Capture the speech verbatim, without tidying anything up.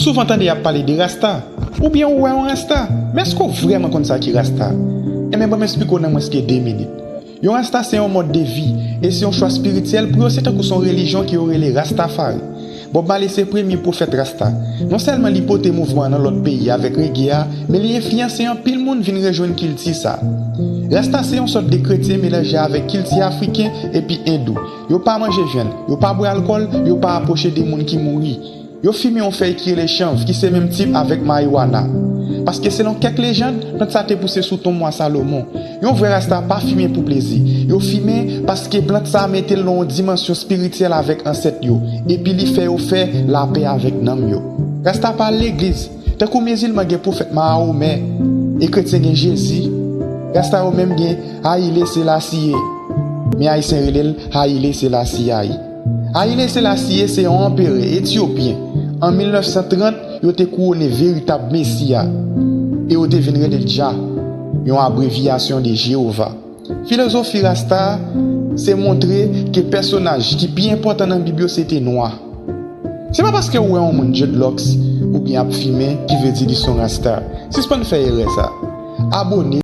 Souvan tande y ap pale de Rasta, oubyen ou wè yon Rasta, men èske w vrèman konn sa ki Rasta? Enben, ban m esplike w nan mwens ke de minit. Yon Rasta se yon mòd de vi, e se yon chwa espirityèl pou yo, se tankou se yon relijyon ke yo rele Rastafari. Bob Marley se premye pwofèt Rasta. Non sèlman li pote mouvman an nan lòt peyi avèk rege a, men li enfliyanse anpil moun vin rejwenn kilti sa. Rasta se yon sòt de kretyen melanje avèk kilti afriken epi endou. Yo pa manje vyann, yo pa bwè alkòl, yo pa apwoche de moun ki mouri. Yo fimen yon fèy ki rele chanv, ki se menm tip avèk mariwana. Paske selon kèk lejann, plant sa te pouse sou tonm wa Salomon. Yon vrè Rasta pa fimen pou plezi. Yo fimen paske plant sa mete l nan yon dimansyon espirityèl avèk ansèt yo, epi li fè yo fè lapè avèk nanm yo. Rasta pa al legliz. Tankou mizilman gen pwofèt Mahomè, e kretyen gen Jezi, Rasta yo menm gen Haile Selassie, men Ayisyen rele l Haile Selassie I. Haile Selassie se yon anperè etyopyen. An mil nèf san trant, yo te kouwone veritab Mesi a, e yo te vin rele l Jah, yon abrevyasyon de Jewova. Filozofi Rasta a se montre ke pèsonaj ki pi enpòtan nan Bib yo se te nwa. Se pa paske w wè yon moun dreadlocks oubyen ap fimen ki vle di li se yon Rasta. Sispann fè erè sa. Abone.